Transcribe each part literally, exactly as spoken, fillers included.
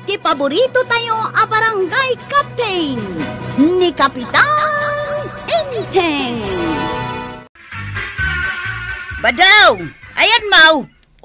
ti paborito tayo a barangay captain, ni Kapitan Enteng. Badong! Ayan, Mau!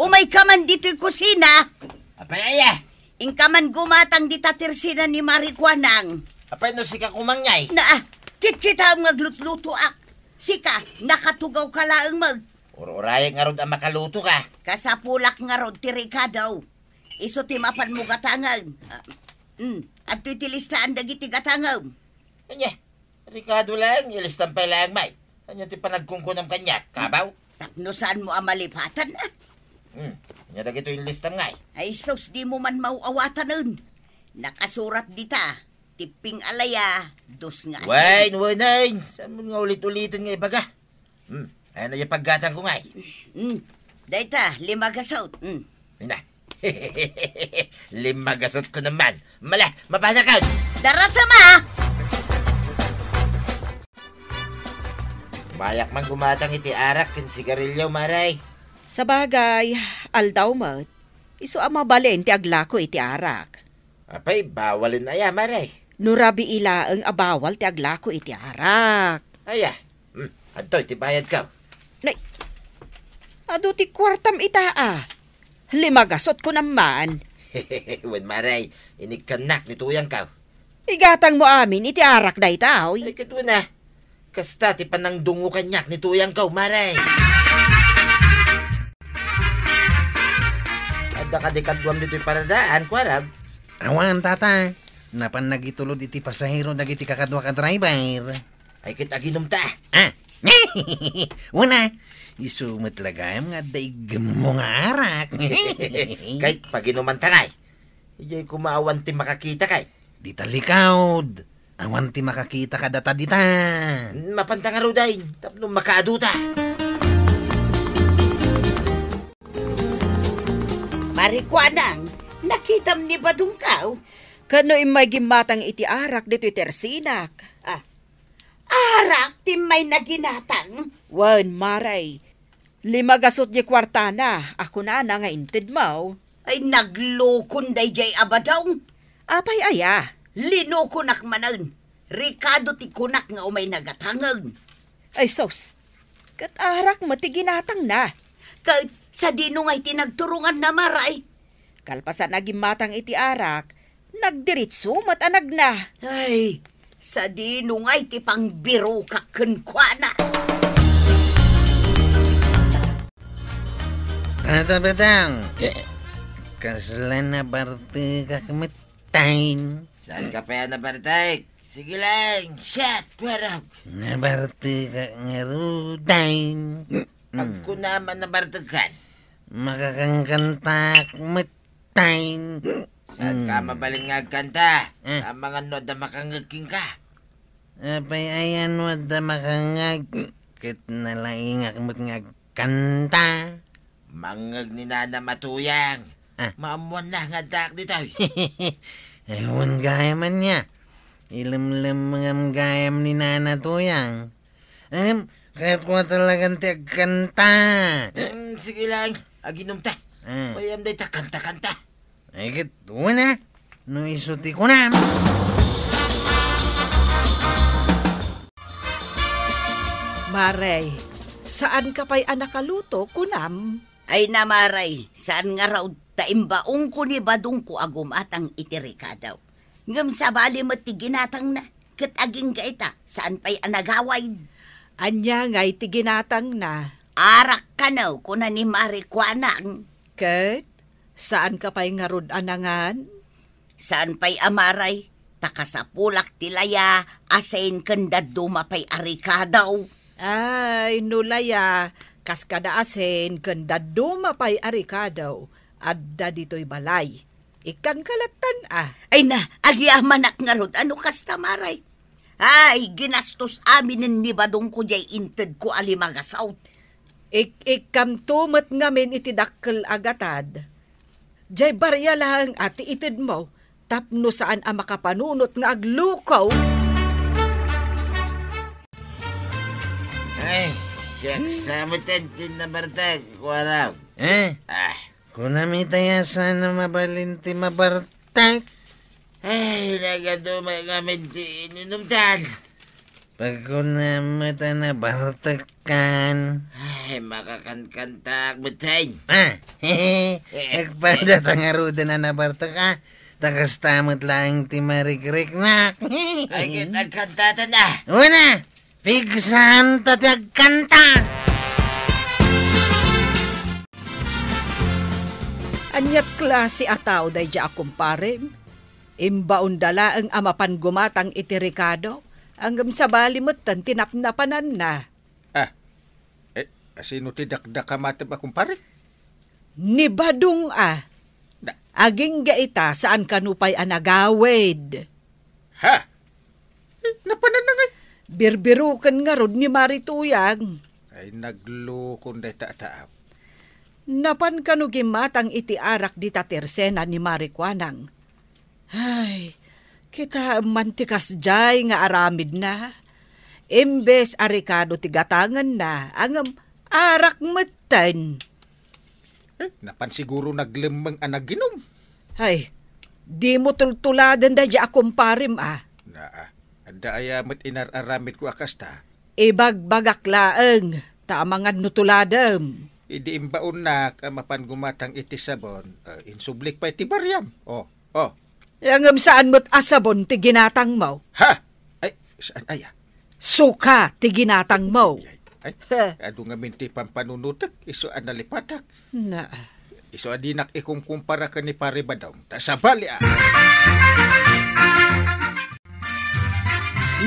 Umay ka man ditoy kusina! Apay aya? Inka man gumatang dita tersina ni Mari Kuanang. Apay no sika kumangngay? Na, kitkitaem nga aglutlutoak. Sika, nakatugaw ka laeng met. Ur-urayek ngarud a makaluto ka. Kasapulak ngarud ti rikado. Isu ti mapanmo gatangen. Ah, mm, adtoy ti listaan dagiti gatangem. Ania, rikado laeng, ilistam pay laeng, May. Ania ti panagkunkunam kaniak, kabaw? Tapno saanmo a malipatan, ah. Hmm, ania dagitoy listam ngay? Ay sus, dimo man maaw-awatanen. Nakasurat dita, ti ping-alaya, dos nga asin. Wen, wen, wen. Saanmo nga ulit-uliten nga ibaga? Hmm, ayan aya paggatangko ngay? Hmm, dayta, lima gasut. Hmm. Ina. Lima gasut ko naman. Mala, mapanakad. Darasam a! Mayak man gumatang iti arak ken sigarilyo, Maray. Sabagay, aldaw met, isu a mabalin ti aglako iti arak. Apay, bawalen aya, Maray? No rabii laeng a bawal ti aglako iti arak. Aya, hmm, adtoy ti bayadko. Nay, adu ti kuartam ita a. Lima gasut ko naman. Wen, Maray, inikkannak ni tuyangko. Igatangmo amin iti arak dayta, oy. Ay, kadua na. Kasta ti panangdungngo kaniak ni tuyangko, Maray. Adda kadi kaduam ditoy paradaan, kuarag? Awan, tata. Napan nagitulod iti pasahero dagiti kakaduak a driver. Ay, ket aginumta? Ah. Una, isu met la gayam nga adda iggemmo nga arak. Ket paginumanta ngay. Idiay koma awan ti makakita kay. Dita likaud. Awan ti makakita kadata dita. Mapanta ngaruden, tapno makaaduta. Mari Kuanang, nakitam ni Badongko? Ket no immay gimmatang iti arak ditoy tersinak. Ah, arak ti immay naginatang? Wen, Maray. Lima gasut diay kuartana a kunana nga intedmo. Ay, naglukon daydiay a Badong. Apay aya? Linukonak manen. Rikado ti kunak nga umay nagatangen. Ay sus, ket arak met ti ginatangna. Ket sadino ngay ti nagturonganna, Maray? Kalpasan a gimmatang iti arak, nagdiritso met a nagna. Ay, sadino ngay ti pangbirokak kenkuana? Tata Badong, kasla nabartekak met. Tain. Saanka pay a nabartek? Sige lang, shot, kuarog. Nabartekak ngaruden. Agkunam a nabartekkan. Makakangkantak met tain. Saanka mabalin nga agkanta? Eh. Amangan no adda makangngeg kenka. Apay aya no adda makangngeg? Ket nalaingak met nga agkanta. Mangngeg ni nanam a tuyang. Ah. Maammoanna nga addaak ditoy. Ay, wen gayam ania. Ilemlemmengam gayam ni nana tuyang. Ngem, kayatko a talagan ti agkanta. Mm, sige lang, aginumta. Ah. Mayam dayta kanta-kanta. Ay, ket, wen a. No isu ti kunam. Maray, saanka pay a nakaluto, kunam? Ay na, Maray, saan ngarud ta imbaonko ni Badongko a gumatang iti rikado. Ngem sabali met ti ginatangna, ket agingga ita, saan pay a nagawid. Ania ngay ti ginatangna? Arak kano, kuna ni Mari Kuanang. Ket? Saanka pay ngarud a nangan? Saan pay a, Maray, ta kasapulak ti laya, asin ken dadduma pay a rikado. Ay, no laya, kas kada asin ken dadduma pay a rikado, adda ditoy balay. Ikkanka lattan a. Ay na, agyamanak ngarud a no kasta, Maray. Ay, ginastos aminen ni Badongko diay intedko a lima gasut. Ik-ikkamto met ngamin iti dakkel a gatad. Diay baria laeng a ti itedmo tapno saan a makapanunot nga aglukaw. Ay, siak Hmm? sa met ti nabartek, kuarog. Eh? Ah. Kunam itay a saan a mabalin ti mabartek. Tek. Ay, nagadu met ngamin ti ininumtan. Pagkunam met a nabartekkan. Ay, makakankantak met, tay. Ah, agpada ta ngaruden a nabartek, ah. Ta kasta met laeng ti marikriknak. Ay, ket agkantatan, ah. Una, pigsaanta ti agkanta. Aniat klase a tao daydiay a kumparem? Imbaonda laeng a mapan gumatang iti rekado, ngem sabali metten ti napnapananna. Ah, eh, asino ti dakdakamateb a kumpare? Ni Badong a. Da- Agingga ita, saan kano pay a nagawid. Ha? Eh, napananna ngay? Birbiroken ngarud ni Mari Tuyang. Ay, naglukon dayta a tao. Napan kano gimmatang iti arak dita tersena ni Mari Kuanang. Ay, kitaem man ti kasdiay nga aramidna. Imbes a rekado ti gatangenna, ngem arak metten. Eh, napan siguro naglemmeng a naginom. Ay, dimo tultuladen daydiay a kumparem, ah. Naa, adda aya met inar-aramidko a kasta? Ibagbagak laeng, ta amangan no tuladem. Idi imbaonnak a mapan gumatang iti sabon, eh, insublik pay ti bariam. Oh, oh. Ngem saan met a sabon ti ginatangmo? Ha? Ay, saan aya? Suka ti ginatangmo. Ay, ay, adu ngamin ti pampanunotek, isu a nalipatak. Na. Isu a dinak ikumkumpara ken ni Pare Badong. Ta sabali a.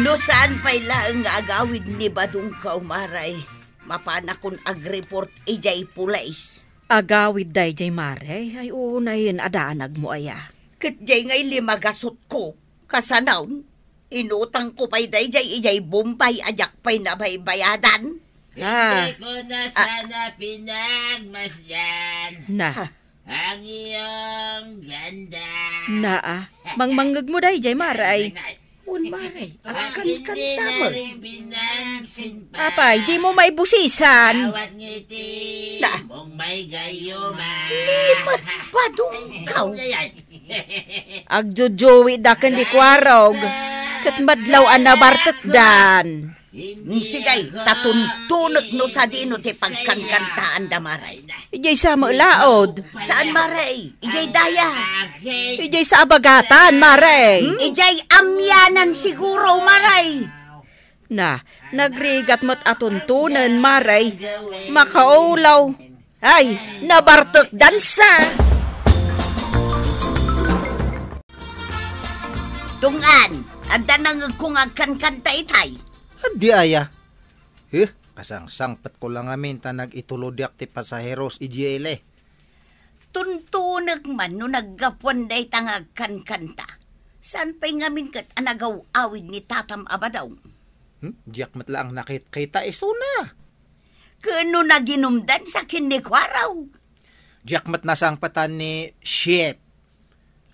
No saan pay laeng nga agawid ni Badong ka, Mare, mapanakon agreport idiay pulis. Agawid daydiay, Mare? Ay, unayen a danagmo aya. Ket diay ngay limagasutko, kasanaon, inutangko pay daydiay idiay Bombay a diak pay nabaybayadan. Ah. Hindi ko na sana pinagmasdan. Na. Ang iyong ganda. Naa, mangmangngegmo daydiay, Mare, ay. Wen, Mare, agkankanta man. Apay, dimo maibusisan. Bawat ngiti mong may gayuma. Ni Badong kaw. Agjojowi da ken ni Kuarog, ket madlaw a nabartekdan. Sige, ta tuntunek no sadino ti pagkankantaanda, Mare. Idiay sa met laod. Saan, Mare? Idiay daya. Idiay sa abagatan, Mare. Hmm? Idiay amyanan siguro, Mare. Na, nagrigat met a tuntunen, Mare. Makaulaw. Ay, nabartekdan sa. Tungan, adda nangngegko nga agkankanta itay. Addi aya? He, kasangsangpetko la ngamin ta nagitulodiak ti pasaheros idiay ili. Tuntunek man no naggapuan dayta nga agkankanta. Saan pay ngamin ket a nagaw-awid ni Tatam a Badong? Hmm? Diak met laeng nakitkita isuna. Ken no naginumdan sa ken ni Kuarog? Diak met nasangpetan ni Shit.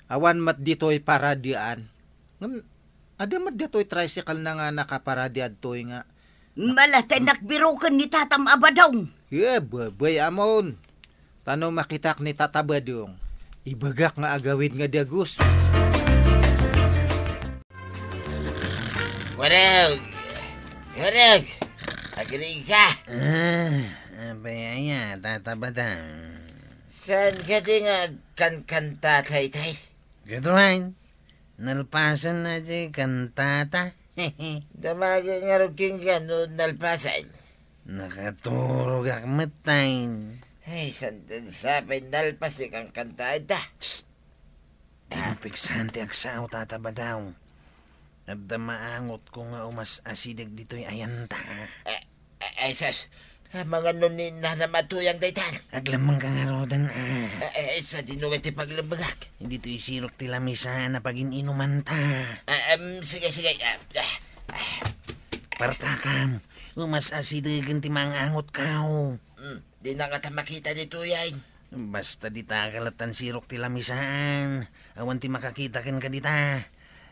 Awan met ditoy paradian. Ngem, adda met ditoy tricycle na nga nakaparadiad toy nga. Malatay nakbiroken ni Tatam a Badong. Eh, babay amon. Ta no makitak ni Tata Badong, ibagak nga agawid nga dagus. Warag! Warag! Agriga! Ah, apay aya, Tata Badong? Saan kadi nga agkankanta, Taytay? Ket wen, nalpasen na ti kantata. Damagen ngarud kenka no nalpasen. Nakaturogak metten. Ay, saan sa pay nalpas ti kankanta ita? Psst! Dimo pigsaen ti agsao, Tata Badong. Adda maangotko nga umas-asideg ditoy ayanta. Eh, eh, eh, sus. Amangan no ni Nana Matuyang daytan. Aglemmengka ngaruden, ah. Eh, eh, sadino nga ti paglemmengak? Ditoy sirok ti lamisaan a pagin-inumanta. Ah, em, sige, sige. Ah, ah, ah. Partakam, umas-asidegen ti maang-angotko. Hmm, dina ngata makita ditoy ay. Basta dita kalatan sirok ti lamisaan. Awan ti makakita kenka dita.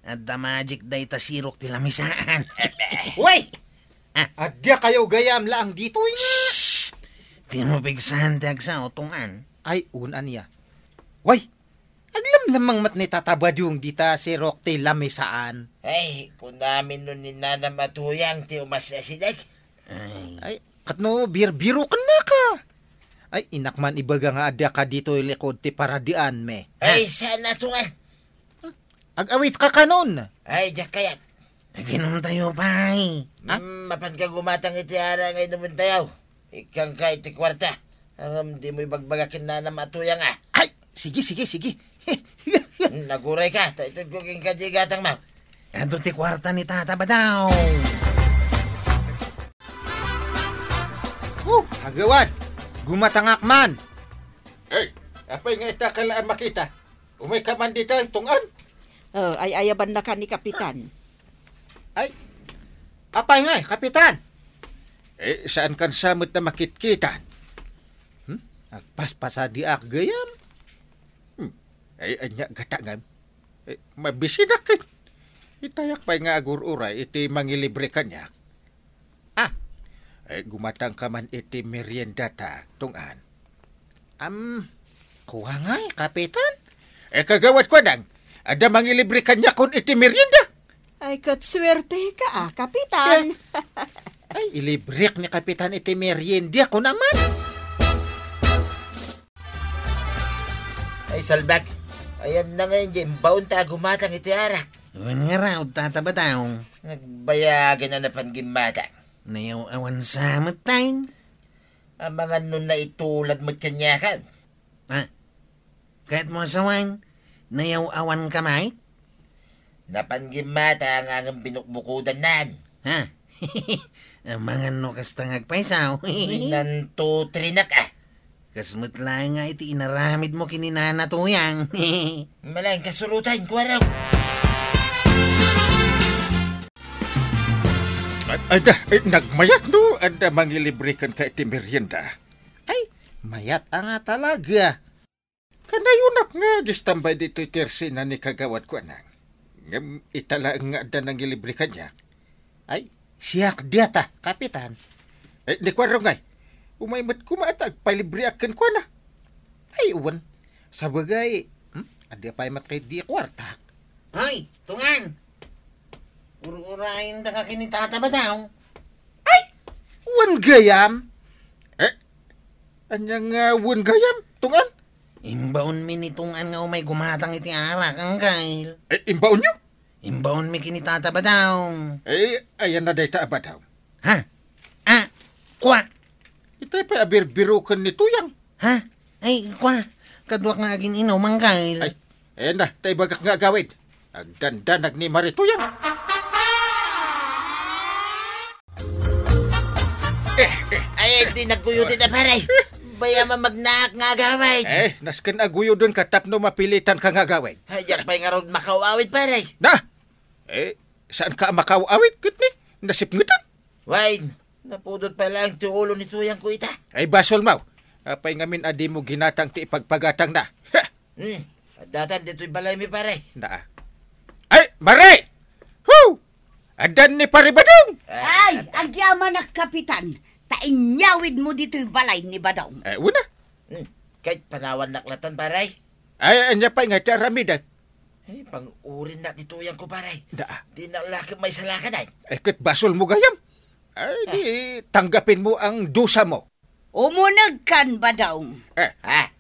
Adda magic dayta sirok ti lamisaan. Way! Ah. Adda kayo gayam laang ditoy nga. Shh! Dimo pigsaen ti agsao, Tungan. Ay, un, ania. Way! Aglamlamang met ni Tata Badong dita sirok ti lamisaan. Ay, kunamin no ni Nanam a Tuyang ti umas-asideg. Ay. Ay, ket no birbiroken naka. Ay, innak man ibaga nga adda ka ditoy likod ti paradianmi. Ay, saan a tungan? Ag-awit ka kanon. Ay, diak kayat. Aginom tayo pay. Ha? Hmm, mapan ka gumatang iti ara nga inumen tayo. Ikkan ka iti kuarta. Aram, di mo ibagbaga ken Nanam a Tuyang, a. Ay, sige, sige, sige. Naguray ka, ta ited ko ken ka di gatang mo. Adu ti kuarta ni Tata Badaw. Oh, agawad, gumatangak man. Hey, apay nga ita ka la makita? Umay ka man dita, Tungan? Oh, ay ayaban na ka ni Kapitan. Ay, apay nga, Kapitan? Eh, saan kan sa met na makitkitan? Hmm? Agpaspasadiak gayam? Hmm. Ay, anya gata ngem? Eh, mabisinak ket. Itayak pay nga agur-uray iti mangilibre kaniak. Ah, eh, gumatang ka man iti merienda ta, Tungan. Am, kua ngay, Kapitan? Eh, kagawad ko nang, adda mangilibre kaniakon iti merienda. Ay, ket suerte ka, ah, Kapitan. Eh, ay, ilibrek ni Kapitan iti merienda ko naman. Ay, salbak. Ayan na ngayon, di imbaon ta gumatang iti arak. Wen nga raw, Tata Badaw. Nagbayagan na napan gimmata. Nayaw-awan sa met tayo. Amangan no naitulad met kaniakan. Ah, ket mo asawan, nayaw-awan ka, may? Napan gimmata nga ngem binukbukudan nan. Ha? Amangan no kasta nga agpaysaw. Nantutrinak, ah. Kas met laeng nga iti inaramid mo ken ni Nana Tuyang. Malaeng kasurutan, kuaraw. Ay, ay, da, eh, nagmayat no, adda mangilibre kenka iti merienda. Ay, mayat a nga talaga. Kanayonak nga agistambay ditoy tersina ni kagawad ko, anang. Ngem ita laeng nga adda nangilibre kaniak. Ay, siak diata, Kapitan. Eh, ni Kuarong ay, umay met koma ta agpalibreak kenkuana. Ay, wen. Sabagay, hmm? Adda pay met kay di kuartak. Hoy, Tungan! Ur-urayen da ka ken ni Tata Badaw. Ay, wen gayam. Eh, anya nga wen gayam, Tungan? Imbaonmi ni Tungan nga umay gumatang iti arak, Angkel. Eh, imbaonyo? Imbaonmi ken ni Tata Badaw. Eh, ayan na dayta a Badaw. Ha? Ah, kua. Itay pay a birbiroken ni Tuyang. Ha? Ay, kua. Kaduak nga agin-inom, Angkel. Ay, ayan na, tay bagak nga agawid. Agdandanag ni Mari Tuyang. Eh, eh. Ay, di nagkuyutin na, pare. Baya mamagnaak nga agawid. Eh, nasken aguyoden ka tapno mapilitan ka nga agawid. Ay, diak pay ngarud makaw-awid, pare. Na! Eh, saan ka makaw-awid, ket ni? Nasipngetan? Wayne, napudot pay laeng ti ulo ni Tuyang ko ita. Ay, basol maw. Apay ngamin a di mo ginatang ti ipagpagatang na? Ha! Hmm, addatan ditoy balaymi, pare. Naa. Ay, Mari! Hu! Addan ni Pare Badong! Ay, agyamanak, Kapitan, ta inyawid mo ditoy balay ni Badong. Eh, una. Hmm, kay panawan naklatan, pare. Ay, anya pay nga ti aramidek? Eh, pang-urin na ti Tuyang ko, pare. Daa. Di na lakip may salakadan. Eh, ket basol mo gayam. Ay, di, tanggapin mo ang dusa mo. Umuneg kan, Badong. Eh. Ha?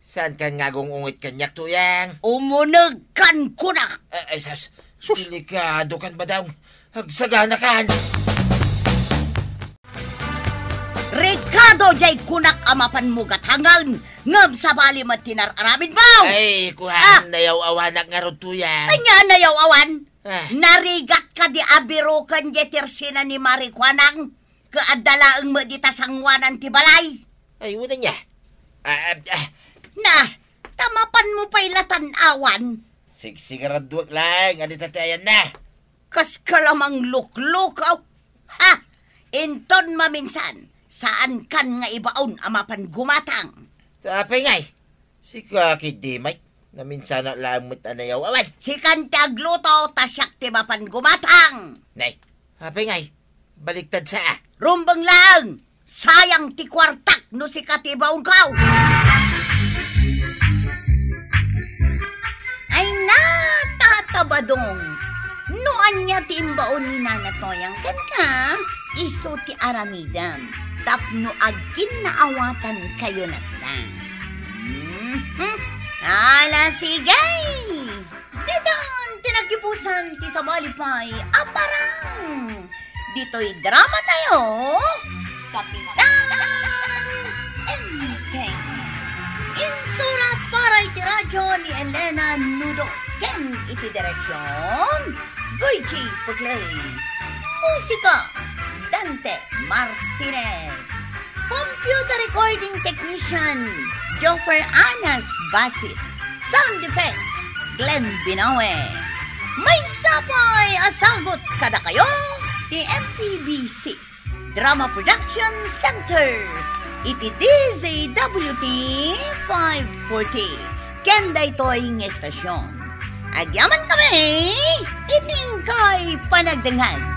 Saan kan nga agungungit kaniak, Tuyang? Umuneg kan kunak. Eh, eh, sus. Sus. Delikado kan, Badong. Agsagana kan. Rikado jay kunak a mapan mo gatangen, ngem sabali met ti nar-aramid mo. Ay, kuan, ah, nayaw-awanak ngarud, Tuyang. Anya nayaw-awan? Ah. Narigat ka di abiroken jay tersina ni Mari Kuanang, ket adda laeng met dita sangoanan ti balay. Ay, wen ania. Ah, ah, ah. Na, ta mapan mo pay la tan-awan. Sigsigaraduek laeng a dita ti ayanna. Kas ka la mangluklukaw. Ha! Inton maminsan, saan kan nga ibaon a mapan gumatang. Ta apay ngay? Sika ketdi, Mike. Naminsanak laeng met a nayaw-awan. Sikan ti agluto, ta siak ti mapan gumatang. Nay, apay ngay? Baliktad sa a. Rumbeng laeng! Sayang ti kuartak no sika ti ibaonko. Badong, no ania ti imbaon ni Nana Toyang kenka, isu ti aramidem tapno aginnaawatankayo latta. Mhm. Ala, sige! Ditan ti naggibusan ti sabali pay a parang. Ditoy drama tayo, Kapitan Enteng. Insurat para iti radyo ni Elena Nudo ken iti direksyon, Virgie Puglay. Musika, Dante Martinez. Computer recording technician, Joffer Anas Basit. Sound effects, Glenn Binawe. Maysa pay a sagut kadakayo ti M P B C Drama Production Center iti D Z W T five forty. Ken daytoy nga estasyon, agyaman kami iti inkay panagdengngeg.